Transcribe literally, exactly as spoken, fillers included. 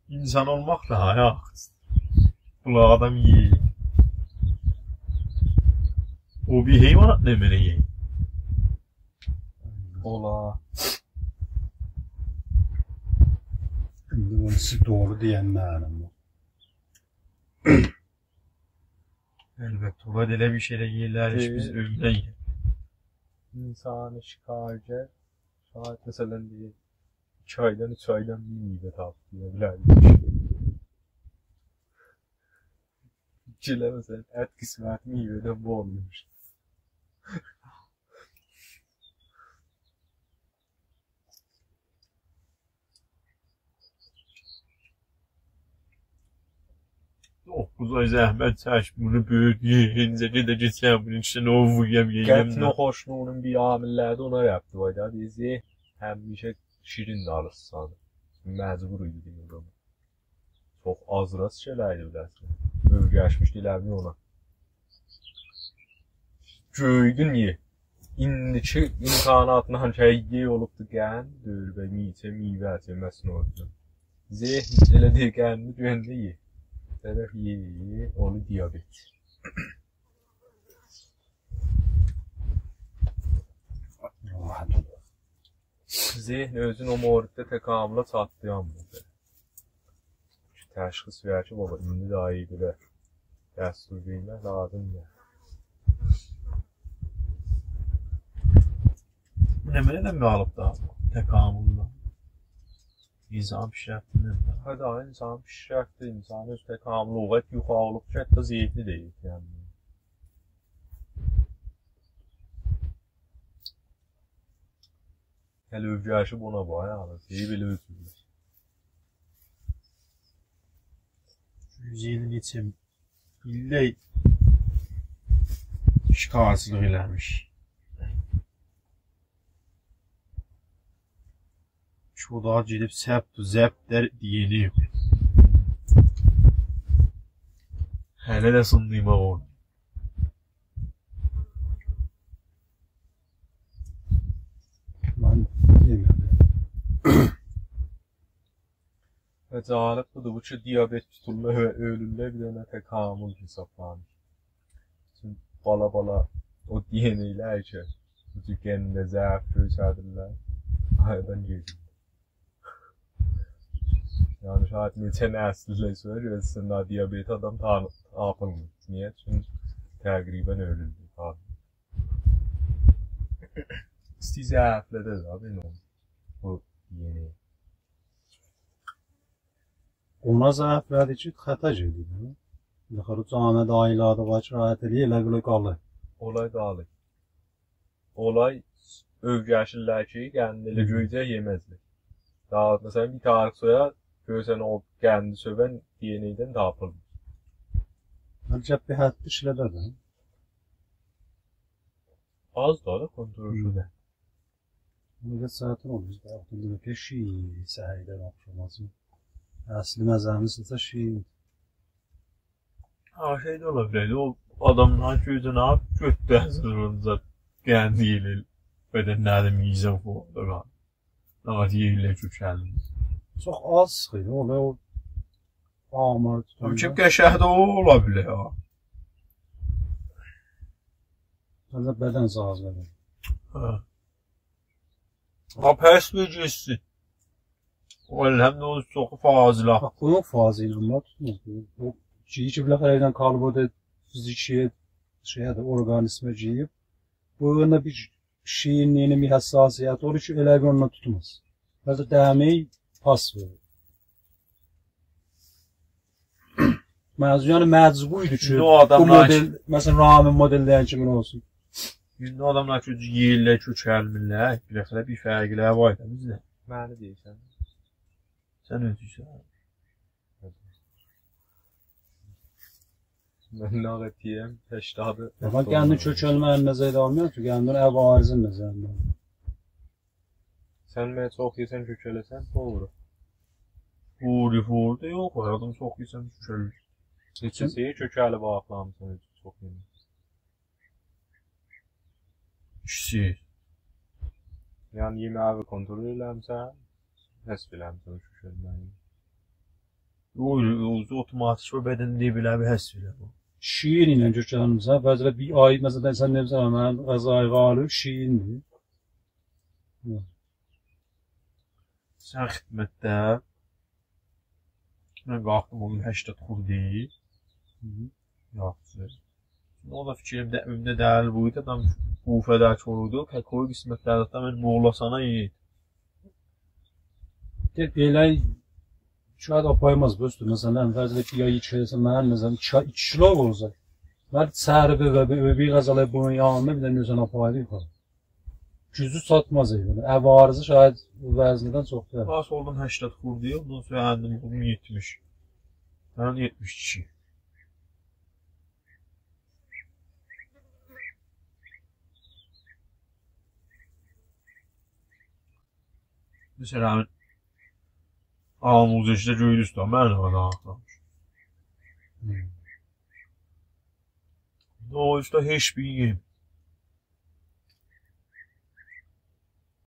انسان اولماق دا ها، یوخ. بونلار آدام یئییر. او بیر حیوانات نمنه یئییر؟ اولا. ایندی بونو سیز دوغرو دئینلرین. البته، اولار دا ائله بیر شئیلر یئییرلر کی، بیز دئییر. اؤمرده یئییریک. انسانی شکارگر، شاید، مثلا، دئییر، ایکی آیدان، اوچ آیدان بیر میوه تاپیب، دئیه بیلریک. گله، مثلا، ات قسمتی میوه‌دن بو اولموش. دوققوز آی زحمت چک، بونو بؤیوت، یئ، اینجه گئده گئچه، بونون ایچینه او وورویام، یئییرم قتل ده. ناخوشلوغونون بیر عامل‌لری ده اونا ربطی وار دا. دئییر، ذهن همیشه شیرین دالیسیسان. مجبور ایدی دئییر بونو. چوخ آز راست شئیلر ایدی بیله‌سن. اؤیرشمیشدی ائله بیل اونا. گؤردون یئ. ایندیکی امکاناتلا کی یئ اولوبدو قند، دؤوربه، میچه، میوه، چه مصنوعاتلا. ذهن ائله دئییر قندی گؤرنده یئ. طرف یئ، یئ، یئ، اولور دیابت. راحت اول. ذهن اؤزون او موردده تکاملا چاتدیرانمیر. تشخیص وئرر کی، بابا، ایندی داها ایی‌دی ده. دستور وئرمک لازیم دئییل. بو نمنه‌دن قالیب دا؟ تکاملدا. انسان پیشرفتیندن. هه، داها انسان پیشرفتی، انسان اؤز تکاملی او قدر یوخاری اولوب کی، حتی ذهنی دئییل، یعنی. هله اؤیرشیب اونا باخ، آبی. دئییب ائله اؤلدورور. یوز ایل نئچه ایلده شکارچیلیق ائله‌میش. شو دا گئدیب ثبت، ضبط در دئیه‌نی. هله ده سیندیرماق اولمور. من یئمه‌دیم. و جالب بودور، بو کی دیابت توتورلار و اؤلورلر، بیر دنه تکامل حسابلانیر. چونکی بالا-بالا او دئ‌ان‌ای‌لر کی، بو جور قنده ضعف گؤستریرلر، آرادان گئدیر. یعنی، شاید نئچه نسیلدن سونرا گؤره‌سن، دیابتی آدام تا-، تاپیلمیر. نییه؟ چونکی تقریبا اؤلوردو. ایسته‌ییر ضعف‌لده ده، بیلمیرم. بو یئنی. اونا ضعف‌لدیر کی، خطا گئدیر، هه؟ یوخاری جامعه‌ده عایله‌لرده وار کی، راحت ائله‌ییر، ائله بیل قالیر. اولار قالیر. اولار اؤیرشیرلر کی، قندی ائله هی. گؤیجک یئمزلر. داها، مثلا، بیر تاریخ سونرا گؤره‌سن او قندی سؤون دئ‌ان‌ای‌دن تاپیلمیر. بلکه بیر حد ایشله‌در ده. آز دا، دا کنترل هی. شده. بونو دا ساعتین اولور دا. آخی بیر دنه پیشی سحردن آخشاماجان. اصلی مزه‌میز ایسه شیر. ها، شئی ده اولا بیلردی. او آداملار کی، اؤزونه گؤتدن سونرا قندی ائله بدن‌لرینده میزان فوقدا قالیر. نه قدر یئییرلر کؤکلمیر. چوخ آز چیخیر، اولا او آمار توتاندا. کی قشنگ ده او اولا بیلر ها. آنجاق بدن ساغلام. هه. ها، پس بیر گئتسین. او الحمدلله چوخ فاضله. باخ، بو یوخ فاضله، آمما توتماز. بو، بو شئی کی، بالاخره ایله کالبودا فیزیکی شئیه ده، اورقانیزمه گیریب. بو یوخوندا بیر شیرینلیگینه بیر حساسیت اولور کی، ائله بیر اونونلا توتماز. بلکه دمه‌یی پاس وئریر. مجبور، یعنی مجبور ایدی کی، ایندی او بو آداملار مدل، مثلا، رامین مدل‌لری کیمی اولسون. ایندی او آداملار کی، یئییرلر، کؤکلمیرلر، بالاخره بیر فرقلری وار دا بیزله. منی دئییرسن؟ سن اؤزوسن. من نه قدر دئییم، هشتادی. آمما قندین کؤکلمه‌یینی نظرده آلمایاق کی، قندین عوارضین نظرده آلمایاق. سن منه چوخ یئسن، کؤکله‌سن، دوغرو. دوغرو، دوغرو دا یوخ، هر آدام چوخ یئسن، کؤکلر. نئچه کیم؟ شئی کؤکله‌ییب آخلامیسان، چوخ یئمک. ایکیسی. یعنی یئمه‌یی کنترل ائله‌میسن، حذف ائله‌میشم شوشرمه‌یی. او، او، اتوماتیک بو بدن دئیه بیلر بیر حذف ائله بو. شیرینله گؤتورمیسن، بعضی‌لر بیر آی، مثلا، سن دئمیسن، «منیم غذای قالب شیریندیر.» سن خدمتده. من قالخدیم اونون هشتاد خورده‌یی. یاخشی. او دا فیکریمده، اویومده دئییل بو ایدی. آدام بوفه‌ده کورودو. کاکوی قسمتلرده من موغلاسانا یئییردی. دئ، بئله شاید آپارماز، دوستوم. مثلا، بعضی‌لر کی، یا ایکی کیلو، من، مثلا، ایکی، ایکی کیلو اولسا. من سحر بیر، بیر، بیر، بیر غذالای بونون یانیندا بیر دنه اؤزونه آپاردی، یوخ. گوجو چاتماز ائوینه. عوارضی شاید بو وزندن چوخ دئییل. باس اولدوم هشتاد خورده‌یه، اوندان سونرا اندیم اولدوم یئتمیش. من یئتمیش ایکی. مثلا، همین آموزشده گؤردوز ده، من ده آدام آتلامیش. نه، او اوسته هئچ بیر یئریم.